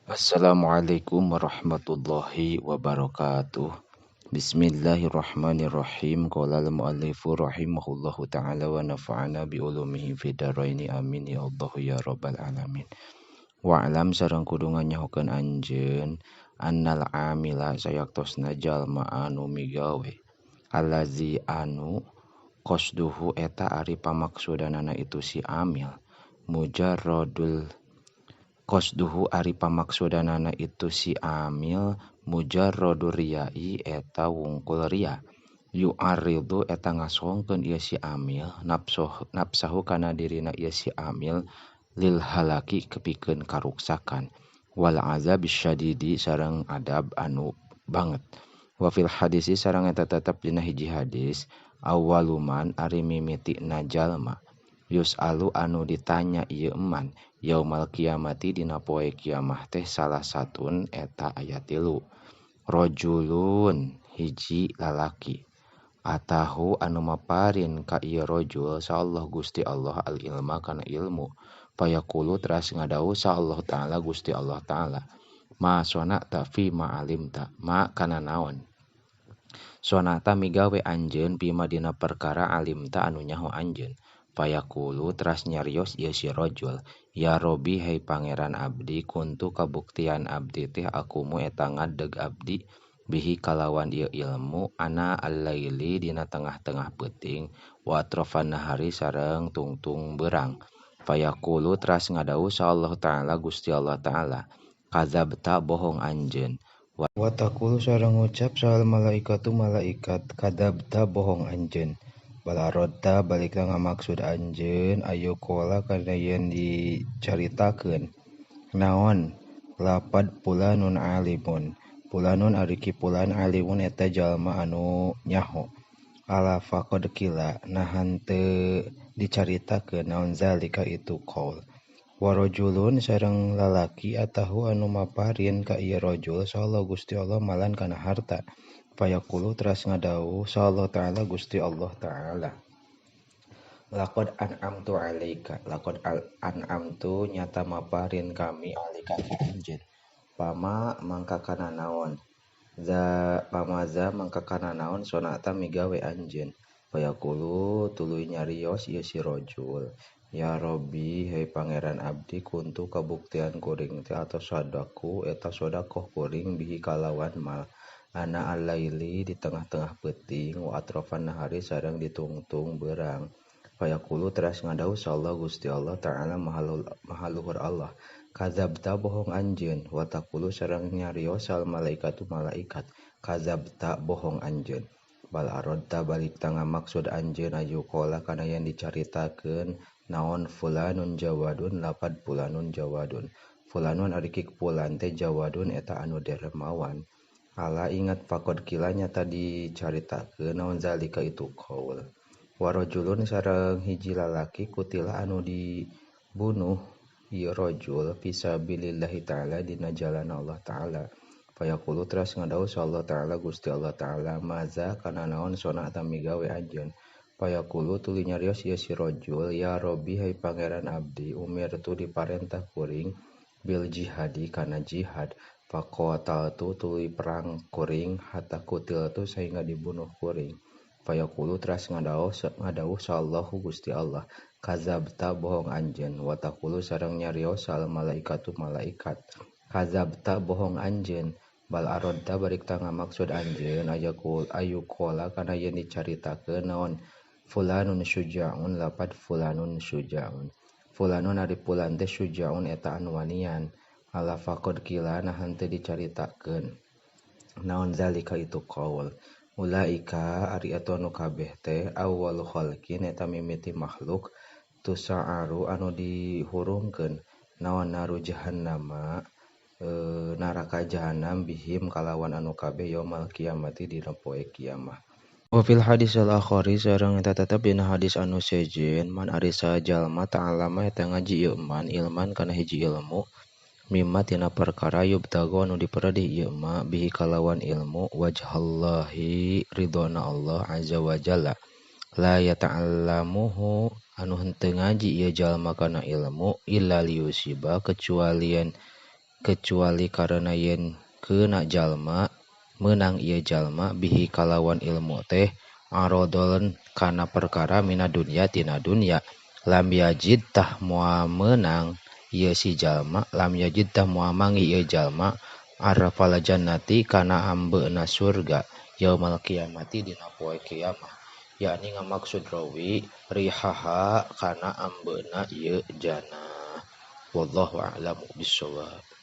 Assalamualaikum warahmatullahi wabarakatuh. Bismillahirrahmanirrahim. Qala al-muallifu rahimahullahu ta'ala wa nafa'ana bi ulumihi fid dharaini, amin ya Allah ya rabbal alamin. Wa'lam sareng kudu nganyahokeun anjeun annal amila sayaktosna jalma anu migawe allazi anu qasduhu eta ari pamaksudanana itu si amil mujarradul qasduhu ari pamaksudanana itu si amil mujarradur riyai eta wungkul riya yu'arridu eta ngasongkeun ieu si amil nafsahu kana dirina ieu si amil lil halaki kepikeun karuksakan wal azab syadidi sareng adab anu banget. Wa fil hadisi sareng eta tetep dina hiji hadis awwaluman ari mimitina jalma yus'alu anu ditanya ieu eman yaumal kiamati dina poe kiamah teh salah satun eta aya tilu rajulun hiji lalaki atahu anu maparin ka ieu rajul sa Allah Gusti Allah al ilma kana ilmu fayaqulu teras ngadawuh sa Allah Ta'ala Gusti Allah Ta'ala ma sona'ta fi ma alimta ma kana naon sona'ta migawe anjeun bima dina perkara alimta anu nyaho anjeun. Fayaqulu teras nyarios ieu si rajul ya Robbi hei pangeran abdi kuntu kabuktian abdi teh akumu eta ngadeg abdi bihi kalawan ieu ilmu ana al-laili dina tengah-tengah peuting wa atrafan nahari sareng tungtung beurang. Fayaqulu teras ngadawuh sa Allah Ta'ala Gusti Allah Ta'ala kadzabta bohong anjeun wa taqulu sareng ngucap sahal malaikatu malaikat kadzabta bohong anjeun bal aradta balikna ngamaksud anjeun ayu qala kana yen dicaritakeun naon lapad fulanun alimun fulanun ari ki fulan alimun eta jalma anu nyaho ala faqad qila nahan teu dicaritakeun naon zalika itu qaul. Wa rajulun sareng lalaki atahu anu maparin ka ieu rajul sa Allah Gusti Allah malan kana harta fayaqulu teras ngadawuh sa Allah Ta'ala Gusti Allah Ta'ala laqad an'amtu 'alaika laqad an'amtu nyata maparin kami 'alaika ka anjeun pama mangka kana naon za pamaza mangka kana naon sonata migawe anjeun fayaqulu tuluy nyarios ieu si rajul ya Robbi hei pangeran abdi kuntu kabuktian kuring teh atau sadaku eta sodakoh kuring bihi kalawan mal ana al-laili di tengah-tengah peuting wa atrafan nahari sareng ditungtung beurang. Fayaqulu teras ngadawuh sa Allah Gusti Allah Ta'ala maha luhur Allah kadzabta bohong anjeun wa taqulu sareng nyarios sal malaikatu malaikat kadzabta bohong anjeun bal aradta balik tangga maksud anjeun ayu qala kana yen dicaritakeun naon fulanun jawadun lapad fulanun jawadun fulanun ari ki fulan teh jawadun eta anu dermawan ala ingat faqad qila nyata dicaritakeun naon zalika itu qaul. Wa rajulun sareng hiji lalaki kutila anu dibunuh ieu rajul fisabilillahi ta'ala dina jalan Allah Ta'ala fayaqulu teras ngadawuh sa Allah Ta'ala Gusti Allah Ta'ala maza kana naon sona'ta migawe anjeun fayaqulu tuluy nyarios ieu si rajul ya Robbi hai pangeran abdi umirtu diparentah kuring bil jihadi kana jihad faqataltu tuluy perang kuring hatta kutiltu sehingga dibunuh kuring. Fayaqulu teras ngadawuh sa Allahu Gusti Allah kadzabta bohong anjeun wa taqulu sareng nyarios sal malaikatu malaikat kadzabta bohong anjeun bal aradta balik tangga maksud anjeun ayu qala kana yen dicaritakeun naon fulanun syuja'un lapad fulanun syuja'un fulanun ari fulan teh syuja'un eta anu wanian ala faqad qila nahan teu dicaritakeun naon zalika itu qaul. Ulaika ari atuh anu kabeh teh awwalu khalqin eta mimiti makhluk tusa'aru anu dihurungkeun naon naru jahannama neraka jahannam bihim kalawan anu kabeh yaumal kiamati dina poe kiamah. Wa fil hadis al akhari sareng eta tetep dina hadis anu sejen man ari sajalma ta'allama eta ngaji ieu man ilman kana hiji ilmu mimma tina perkara yubtago anu diperedih ieu ma bihi kalawan ilmu wajhallahi ridhona Allah azza wa jalla la yata'allamuhu anu henteu ngaji ieu jalma kana ilmu illa liyusiba kecuali Kecuali karena yen keuna jalma meunang ieu jalma bihi kalawan ilmu teh arodon kana perkara mina dunya tina dunya lam yajid tah moal meunang ieu si jalma lam yajid tah moal manggih ieu jalma arfal jannati kana ambeuna surga yaumal kiamati dina poe kiamah yakni ngamaksud rawi rihaha kana ambeuna ieu jannah. Wallahu a'lamu bissawab.